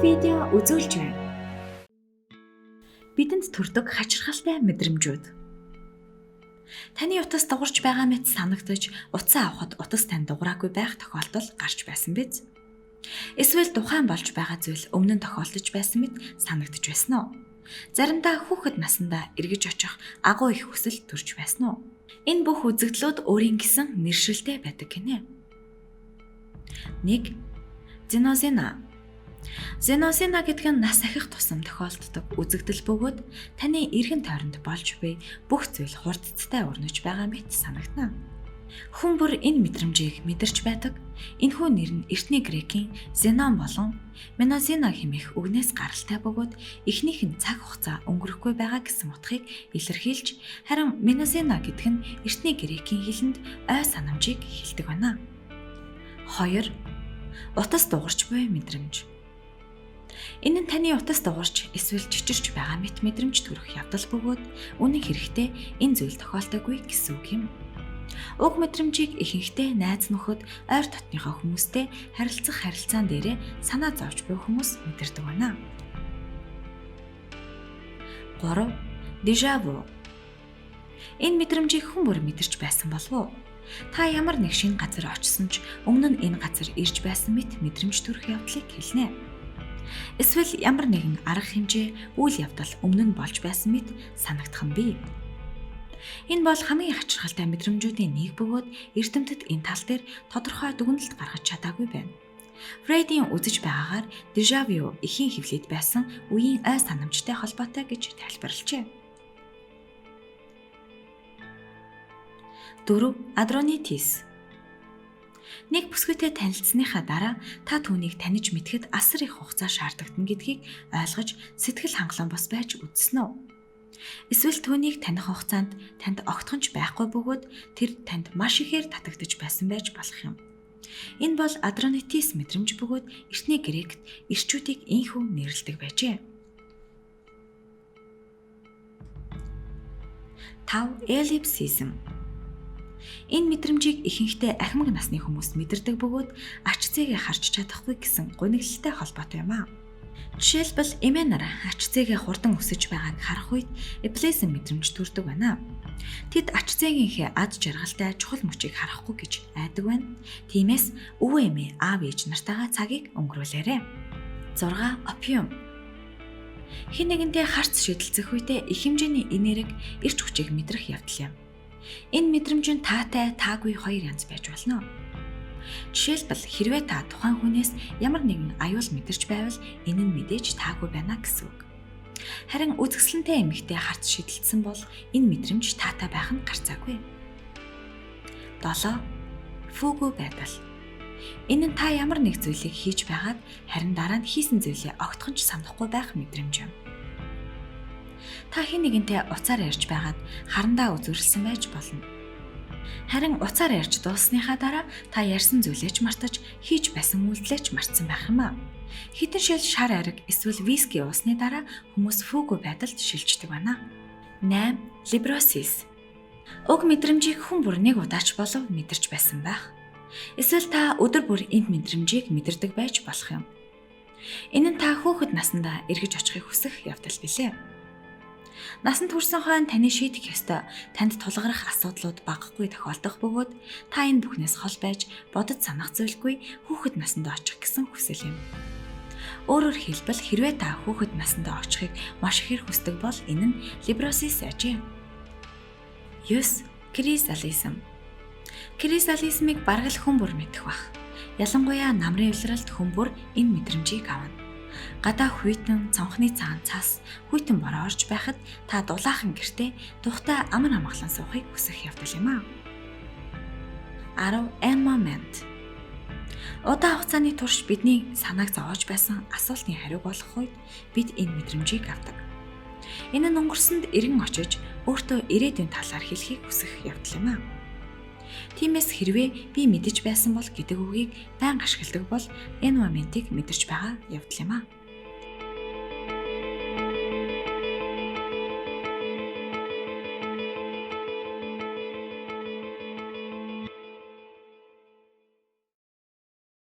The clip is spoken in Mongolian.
видео үзүүлж байна. Бидэнд төрдөг хачирхалтай мэдрэмжүүд. Таны утас дугарч байгаа мэт санагдаж, утсаа авахад утас тань дуграагүй байх тохиолдол гарч байсан биз? Эсвэл тухайн болж байгаа зүйл өмнө нь тохиолдож байсан мэт санагдаж байсан уу? Заримдаа хүүхэд насандаа эргэж очих агуу их хүсэл төрж байсан уу? Энэ бүх үзэгдлүүд өөрийн гэсэн нэршилтэй байдаг гинэ. 1. Зенозина. Зенозина гэдэг нь нас ахих тусам тохиолддог үзэгдэл бөгөөд таны эргэн тойронд болж буй бүх зүйл хурдцтай өрнөж байгаа мэт санагдана. Хүн бүр энэ мэдрэмжийг мэдэрч байдаг. Энэхүү нэр нь эртний грекийн зенон болон менозина хэмээх үгнээс гаралтай бөгөөд эхнийх нь цаг хугацаа өнгөрөхгүй байгаа гэсэн утгыг илэрхийлж, харин менозина гэдэг нь эртний грекийн хэлэнд ой санамжийг хэлдэг байна. 2. Утас дугарч буй мэдрэмж. Энэ нь таны утас дугарч эсвэл чичирч байгаа мэт мэдрэмж төрөх явдал бөгөөд үнэн хэрэгтээ энэ зүйл тохиолдоогүй гэсэн үг юм. Уг мэдрэмжийг ихэнхдээ найз нөхөд, ойр дотныхоо хүмүүстэй харилцах харилцаан дээрээ санаа зовж буй хүмүүс мэдэрдэг байна. 3. Дежавю. Энэ мэдрэмжийг хүн бүр мэдэрч байсан болов уу? Та ямар нэг шинэ газар очисон ч өмнө нь энэ газар ирж байсан мэт мэдрэмж төрөх явдлыг хэлнэ. Эсвэл ямар нэгэн арга хэмжээ, үйл явдал өмнө нь болж байсан мэт санагдах нь бий. Энэ бол хамгийн хачирхалтай мэдрэмжүүдийн нэг бөгөөд эрдэмтэд энэ тал дээр тодорхой дүгнэлт гаргаж чадаагүй байна. Фрейдийн үзэж байгаагаар дежавю эхийн хөвлөд байсан үеийн ой санамжтай холбоотой гэж тайлбарлажээ. 4. Адронитис. Нэг бүсгүйтэй танилцсаныхаа дараа та түүнийг таних мэдэхэд асар их хугацаа шаардлагатна гэдгийг ойлгож сэтгэл хангалуун бос байж үзсэн үү? Эсвэл түүнийг таних хугацаанд танд огтхон ч байхгүй бөгөөд тэр танд маш ихээр татагдаж байсан байж болох юм. Энэ бол адронитис мэдрэмж бөгөөд эртний грект эрчүүдийг ийнхүү нэрлэдэг байжээ. 5. Эллипсизм. Энэ мэдрэмжийг ихэнхдээ ахмаг насны хүмүүс мэдэрдэг бөгөөд ач зээгээ харж чадахгүй гэсэн гуниглалтай холбоотой юм аа. Жишээлбэл эмээ нар ач зээгээ хурдан өсөж байгааг харах үед эпилесин мэдрэмж төрдөг байна. Тэд ач зээгийнхээ ад жаргалтай чухал мөчийг харахгүй гэж айдаг байна. Тиймээс өвөө эмээ аав ээж нартайгаа цагийг өнгөрүүлээрэй. 6. Опиум. Хэн нэгэнтэй харц шидэлцэх үедээ их хэмжээний энерги, эрч хүчийг мэдрэх явдал юм. Энэ мэдрэмж нь таатай, таагүй хоёр янз байж болно. Жишээлбэл хэрвээ та тухайн хүнээс ямар нэгэн аюул мэдэрч байвал энэ нь мэдээж таагүй байна гэсэн үг. Харин үзэсгэлэнтэй эмэгтэй харц шидэлцсэн бол энэ мэдрэмж таатай байх нь гарцаагүй. 7. Фүгү байдал. Энэ нь та ямар нэг зүйлийг хийж байгаад харин дараа нь хийсэн зүйлээ огтхон ч санахгүй байх мэдрэмж юм. Та хэн нэгэнтэй уцаар ярьж байгаад харандаа үзүүрлсэн байж болно. Харин уцаар ярьж дууссаныхаа дараа та ярьсан зүйлээ ч мартаж, хийж байсан үйлдэлээ ч мартсан байх юм аа. Хэдэн шил шар ариг эсвэл виски уусны дараа хүмүүс фүүгүй байдалд шилждэг байна. 8. Либросис. Уг мэдрэмжийг хүн бүр нэг удаач болов мэдэрч байсан байх. Эсвэл та өдөр бүр энд мэдрэмжийг мэдэрдэг байж болох юм. Энэ нь та хүүхэд насандаа эргэж очихыг хүсэх явдал билээ. Насанд хүрсэн хойно таны шийдэх ёстой танд тулгарах асуудлууд багагүй тохиолдох бөгөөд та энэ бүхнээс хол байж бодож санах зүйлгүй хүүхэд насандаа очих гэсэн хүсэл юм. Өөрөөр хэлбэл хэрвээ та хүүхэд насандаа очихыг маш ихээр хүсдэг бол энэ нь либросис ажээ. 9. Крисализм. Крисализмыг бараг л хүн бүр мэдэх бах. Ялангуяа намрын улиралд хүн бүр энэ мэдрэмжийг авна. Гадаа хүйтэн, цонхны цаана цас, хүйтэн бороо орж байхад та дулаахан гэртээ тухтай амар амгалан суухыг хүсэх явдал юм аа. 10. Moment. Удаан хугацааны турш бидний санааг зовоож байсан асуултын хариуг олох үед бид энэ мэдрэмжийг авдаг. Энэ нь өнгөрсөнд эргэн очиж өөртөө ирээдүйн талаар хэлхийг хүсэх явдал юм аа. Тиймээс хэрвээ би мэдэж байсан бол гэдэг үгийг байнга ашигладаг бол энэ моментыг мэдэрч байгаа явдал юм аа.